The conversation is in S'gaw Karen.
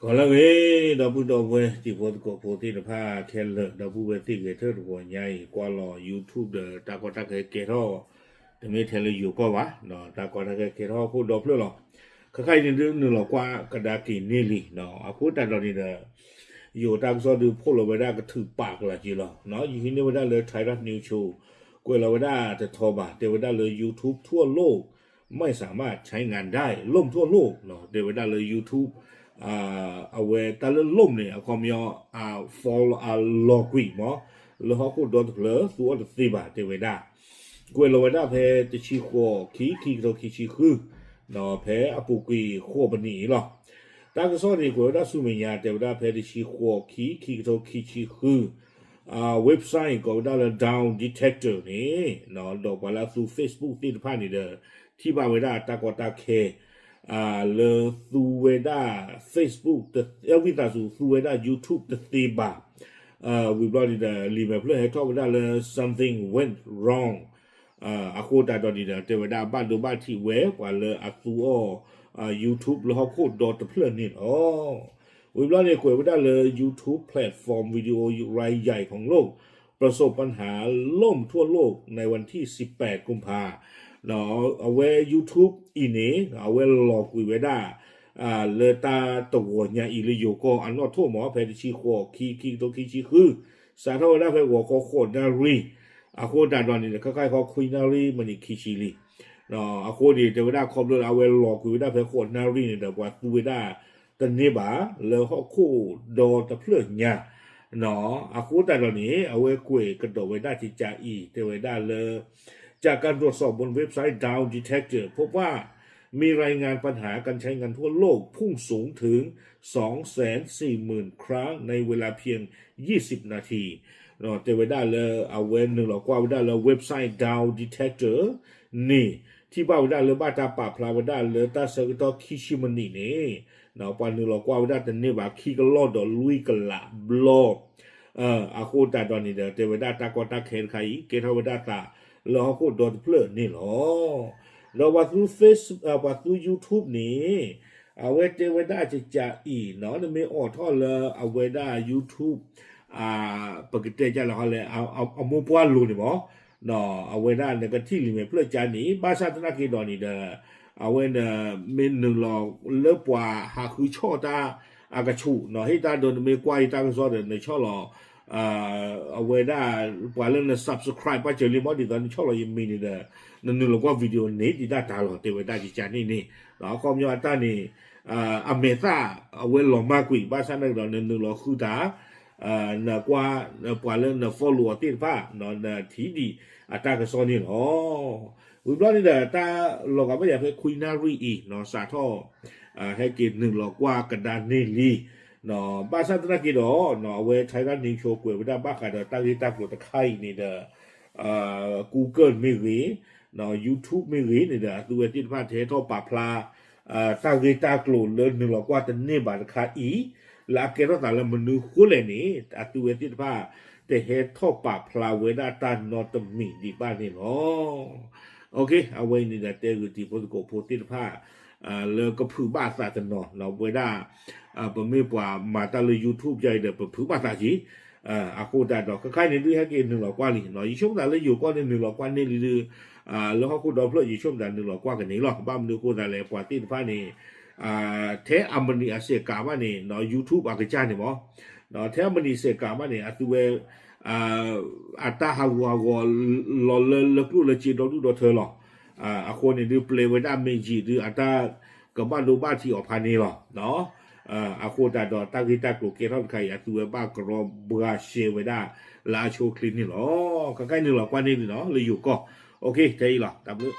ကီၢ်လၢအဂ့ၤ ဒီပုၢ်ဒီဝဲၢ်တံၤဖိသကိးဖိသ့ၣ်တဖၣ်ခဲလၢာ် ဒီပုၢ်ဝဲၢ်သ့ၣ်ဂဲၤထၢၣ်တဂီၤညါအံၤ ကွၢ်လီၤ YouTube ဒီးတၢ်ကီတၢ်ခဲကဲထီၣ် တမ့ၢ်ထဲလၢယိၤကီၢ်ဘၣ်, တၢ်ကီတၢ်ခဲကဲထီၣ်ဟီၣ်ခိၣ်ဒီဖျၢၣ်လီၤ. ခဲခါအံၤန့ၣ်ဒုးနုာ်လီၤကွၢ်ကဒါက့ၤန့ၢ်လံ, အဃိသတးဒီးန့ၣ်ဒီး ယိၤတၢ်ကစီၣ်ဒုးဖီၣ်လီၤဝဲဒၣ်ကထုးပာ်ကလာ်က့ၤလီၤ. ယဟံးန့ၢ်ဝဲဒၣ်လၢ Thairath News Show ကွဲးလီၤဝဲဒၣ်တထီဘၣ် တဲဝဲဒၣ်လၢ YouTube ทั่วโลก ไม่สามารถใช้งานได้ ล่มทั่วโลก တဲဝဲဒၣ်လၢ YouTube အဝဲတၢ်လၢ ล่ม န့ၣ် အခီပညီ အ fall အလီၤကွံာ်မး လၢဟီၣ်ခိၣ်ဒီတဖျၢၣ် သူအီၤတသ့ဘၣ် တဲဝဲဒၣ်. ကွဲးလီၤဝဲဒၣ်ဖဲတဆံဃိး ခံ ခံကထိခံဆံဃု ဖဲအပူၤကွံာ်ဃိးပနံးအံၤလီၤ. တၢ်ကစီၣ်န့ၣ် ကွဲးဝဲဒၣ်ဆူမဲာ်ညါ တဲဝဲဒၣ်ဖဲတဆံဃိး ခံ ခံကထိခံဆံဃု website ကိးဝဲဒၣ်လၢ Down Detector န့ၣ် ဒီးပှၤလၢအသူ Facebook သ့ၣ်တဖၣ်န့ၣ်ဒီး ထံၣ်ဘၣ်ဝဲဒၣ်တၢ်ကီတၢ်ခဲ လၢသူဝဲဒၣ် Facebook တ ဝံသးစူၤ သူဝဲဒၣ် YouTube တသ့ဘၣ်. ဝံၤဘျီန့ၣ်ဒီး လံာ်မဲာ်ဖျၢၣ်ဟဲထီၣ်ဝဲဒၣ်လၢ something went wrong အဃိသတးဒီးန့ၣ်ဒီး တဲဝဲဒၣ်ဘၣ်ဒိဘၣ်ထံးဝဲ ပှၤလၢအသူအီၤ YouTube လၢဟီၣ်ခိၣ်ဒီတဖျၢၣ်န့ၣ်လီၤ. ဝံၤဘျီန့ၣ် ကွဲးဝဲဒၣ်လၢ YouTube platform video raya ของโลก ประสบปัญหาล่มทั่วโลกในวันที่สิบแปดกุมภา အဝဲ YouTube အံၤန့ၣ် အဝဲလီၤကွံာ်ဝဲဒၣ် လၢတၢ်တဂီၤညါအံၤလၢယိၤကီၢ်အနီၣ်ထိၣ်မး ဖဲတဆံဃိး ခံ ခံကထိခံဆံဃု စးထီၣ်ဝဲဒၣ်ဖဲဂီၤခီဃိးနၣ်ရံၣ် အဃိသတးဒီးန့ၣ်ဒီး ခဲခါအံၤခီခွံနၣ်ရံၣ် မံးနံးခံဆံလံ. အဃိန့ၣ် တဲဝဲဒၣ်ခီဖျိလၢအဝဲလီၤကွံာ်ဝဲဒၣ်ဖဲဃိးနၣ်ရံၣ်န့ၣ်ဒီး ပှၤသူဝဲဒၣ်တန့ၢ်ဘၣ် လၢဟီၣ်ခိၣ်ဒီတဖျၢၣ်ညါ အဃိသတးဒီးန့ၣ် အဝဲကွဲးကဒီးဝဲဒၣ်ကကးအံၤ တဲဝဲဒၣ်လၢ จากการตรวจสอบบนเว็บไซต์ Down Detector พบว่ามีรายงานปัญหาการใช้งานทั่วโลกพุ่งสูงถึง สองแสนสี่หมื่น ครั้งในเวลาเพียง ยี่สิบนาที တဲဝဲဒၣ်လၢအဝဲနုာ်လီၤကွၢ်ဝဲဒၣ်လၢ website Down Detector န့ၣ် ထံၣ်ဘၣ်ဝဲဒၣ်လၢဘၣ်တၢ်ပာ်ဖျါဝဲဒၣ်လၢတၢ်ဆၢကတီၢ်ခံဆံမံးနံးန့ၣ် ပှၤနုာ်လီၤကွၢ်ဝဲဒၣ်တန့ၢ်ဘၣ် ခံကလီၢ်ဒီးလွံၢ်ကလးဘျီ အဃိသတးဒီးန့ၣ်ဒီး တဲဝဲဒၣ်တၢ်ကီတၢ်ခဲတခါအံၤ ကဲထီၣ်ဝဲဒၣ်သးလၢဟီၣ်ခိၣ်ဒီတဖျၢၣ်န့ၣ်လီၤ. ဒီးပှၤသူ Face ပှၤသူ YouTube န့ၣ် အဝဲတဲဝဲဒၣ်ကကးအံၤ နမ့ၢ်အိးထီၣ်လၢအဝဲဒၣ် YouTube ပကတဲကလဲၣ် အမိၢ်ပှၢ်လိၤန့ၣ်မး အဝဲဒၣ်နကထံၣ်လံာ်မဲာ်ဖျၢၣ်ကါန့ၣ် ဘၣ်ဆၣ်သနာ်က့ဒီးန့ၣ်ဒီး အဝဲနမ့ၢ်နုာ်လီၤလၢပှၤဟးဃုဆီၣ်တၢ်အကဆူး ဟ့ၣ်တၢ်ဒိး နမ့ၢ်ကွၢ်ယတၢ်ကစီၣ်ဒီး နဆီၣ်လီၤ အဝဲဒၣ် ပှၤလၢန subscribe ပၣ်စၢၤလံမး ဒ်သိးနဆီၣ်လီၤယမံၤန့ၣ်ဒီး နနုာ်လီၤကွၢ် video န့ၣ် ဒ်တၢ်တၢ်လီၤ တဲဝဲဒၣ်ကကးန့ၣ်န့ၣ် အခီပညီအတၢ်န့ၣ် အမဲာ်သၣ် အဝဲလီၤမၢ်ကွံာ် ဘၣ်ဆၣ်သနာ်က့ဒီး နနုာ်လီၤဃုတၢ် နကွၢ် ပှၤလၢန follow အီၤသ့ၣ်တဖၣ် နထံၣ်ဒံးအတၢ်ကစီၣ်န့ၣ်လီၤ. ဝံၤဘျီန့ၣ်ဒီး တၢ်လီၤဂာ်ဘၣ်ယၤဖဲခွံနၣ်ရံၣ်အံၤ စးထီၣ် ဟဲက့ၤနုာ်လီၤကွၢ်ကဒါန့ၢ်လံ ဘၣ်ဆၣ်သနာ်က့ဒီး အဝဲ Thairath News Show ကွဲးဝဲဒၣ်ဘၣ်ဃးဒီးတၢ်ဂ့ၢ်တၢ်ကျိၤတခါအံၤန့ၣ်ဒီး Google မ့ၢ်ဂ့ၤ YouTube မ့ၢ်ဂ့ၤန့ၣ်ဒီး အသုဝဲသ့ၣ်တဖၣ်တဟဲထီၣ်ပာ်ဖျါ တၢ်ဂ့ၢ်တၢ်ကျိၤလၢနုာ်လီၤကွၢ်တန့ၢ်ဘၣ်တခါအံၤ လၢအကဲထီၣ်သးလၢမနုၤဃိလဲၣ်န့ၣ် အသုဝဲသ့ၣ်တဖၣ် တဟဲထီၣ်ပာ်ဖျါဝဲဒၣ်တၢ်နီတမံၤဒံးဘၣ်န့ၣ်လီၤ. အဝဲအံၤန့ၣ်ဒီးတဲဂ့ၤတံၤဖိသကိးဖိသ့ၣ်တဖၣ် လၢကဖုးဘၣ်အသးတနီၤ ဝဲဒၣ် ပမ့ၢ်ပှၤမၤတၢ်လၢ YouTube ယါအံၤဒီး ပဖုးဘၣ်သးက့ၤ အဃိသတးဒီး ခဲခါအံၤန့ၣ်ဒုးဟဲက့ၤနုာ်လီၤကွၢ်လံ ယဆိကမိၣ်သးလၢယိၤကီၢ်န့ၣ်နုာ်လီၤကွၢ်န့ၢ်လံဒုး လၢဟီၣ်ခိၣ်ဒီဖျၢၣ် ယဆိကမိၣ်သးနုာ်လီၤကွၢ်ကန့ၢ်လီၤ. ဘၣ်မနုၤအဃိသတးလဲၣ် ပှၤသ့ၣ်တဖၣ်န့ၣ် ထဲအမနံၤအစဲးကးဘၣ်န့ၣ် YouTube အကစၢ်န့ၣ်မး ထဲအမနံၤစဲးကးဘၣ်န့ၣ် အသုဝဲ အတၢ်ဟးဂူာ်ဟးဂီၤ လီၤလၢလၢကျိၣ်လၢစ့ဒီဒူၣ်ဒီထၢလီၤ. အဃိန့ၣ်ဒုး ပျဲဝဲဒၣ် မ့ၢ်ယံာ်ဒုး အတၢ်ကဘၣ်ဒိဘၣ်ထံးအီၤဖးန့ၣ်လီၤ. အဃိသတးဒီး တၢ်ဂ့ၢ်တၢ်ကျိၤကဲထီၣ်တခါအံၤ အသုဝဲဘၣ်ကရီဘှါရှဲဝဲဒၣ် လၢအဆိအချ့န့ၣ်လီၤ. ခဲခါအံၤနုာ်လီၤကွၢ်န့ၢ်လံနီၤ လၢယိၤကီၢ် ထဲအံၤလီၤ တၢ်ဘျုး